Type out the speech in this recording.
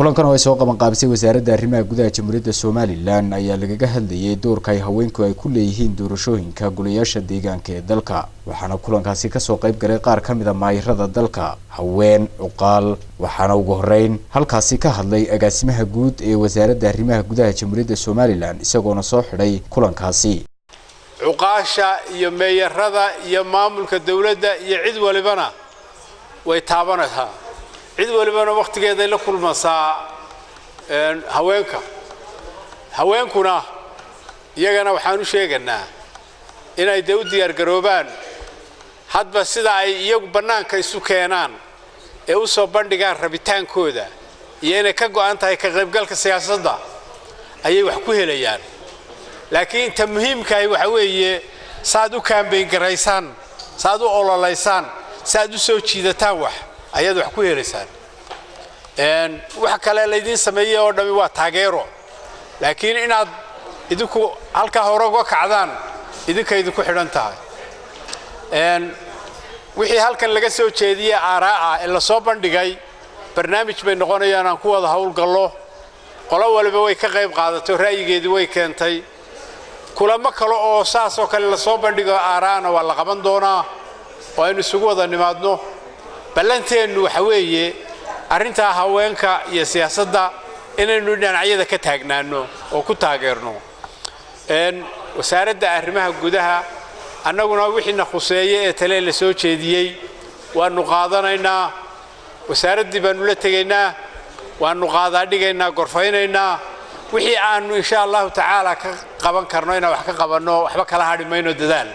Kulankan oo ay soo qaban qaabisay Wasaaradda Arrimaha Gudaha Jamhuuriyadda Somaliland ayaa lagaga hadlayay doorka ay haweenku ay ku leeyihiin doorashooyinka golayaasha deegaanka ee dalka. Waxaana kulankaasi kasoo qayb galay qaar ka mid a maayirada dalka, haween, cuqaal. Waxaana ugu horeyn halkaasi ka hadlay agaasimaha guud ee Wasaaradda Arrimaha Gudaha Jamhuuriyadda Somaliland, isagoona soo xidhay kulankaasi. Cuqaasha iyo meeyarada iyo maamulka dowladda iyo cid walibana way taabanaysaa, cid walibana wakhtigeeday la kulmasaa haweenka. Haweenkuna iyagana waxaan u sheeganaa inay dee u diyaargaroobaan hadba sida ay iyagu bannaanka isu keenaan ee u soo bandhigaan rabitaankooda iyo inay ka go'an tahay ka qaybgalka siyaasadda ayay wax ku helayaan. Laakiin inta muhiimkaahi waxa weeye saaad u campaign garaysaan, saaad u ololaysaan, saaad u soo jiidataan wax ayaad wax ku helaysaan. Wax kale laydiin sameeyey oo dhammi waa taageero, laakiin inaad idinku halkaa hore uga kacdaan idinka idinku xidhan tahay. Wixii halkan laga soo jeediyey aaraa ah ee lasoo bandhigay barnaamij bay noqonayaan aan ku wada howlgallo. Qolo waliba way ka qayb qaadato, ra'yigeedii way keentay. Kulamo kale oo saas oo kale lasoo bandhigo aaraana waa la qaban doonaa oo aynu isugu wada nimaadno. Ballanteennu waxa weeye arrintaa haweenka iyo siyaasadda inaynu dhinacyada ka taagnaano oo ku taageerno Wasaaradda Arrimaha Gudaha. Annaguna wixiina khuseeye ee tale la soo jeediyey waannu qaadanaynaa, wasaaraddii baannu la tegaynaa, waannu qaadaa dhigaynaa, gorfaynaynaa wixii aanu insha Allahu tacaala ka qaban karno inaan wax ka qabanno. Waxba kala hadhi mayno dadaal.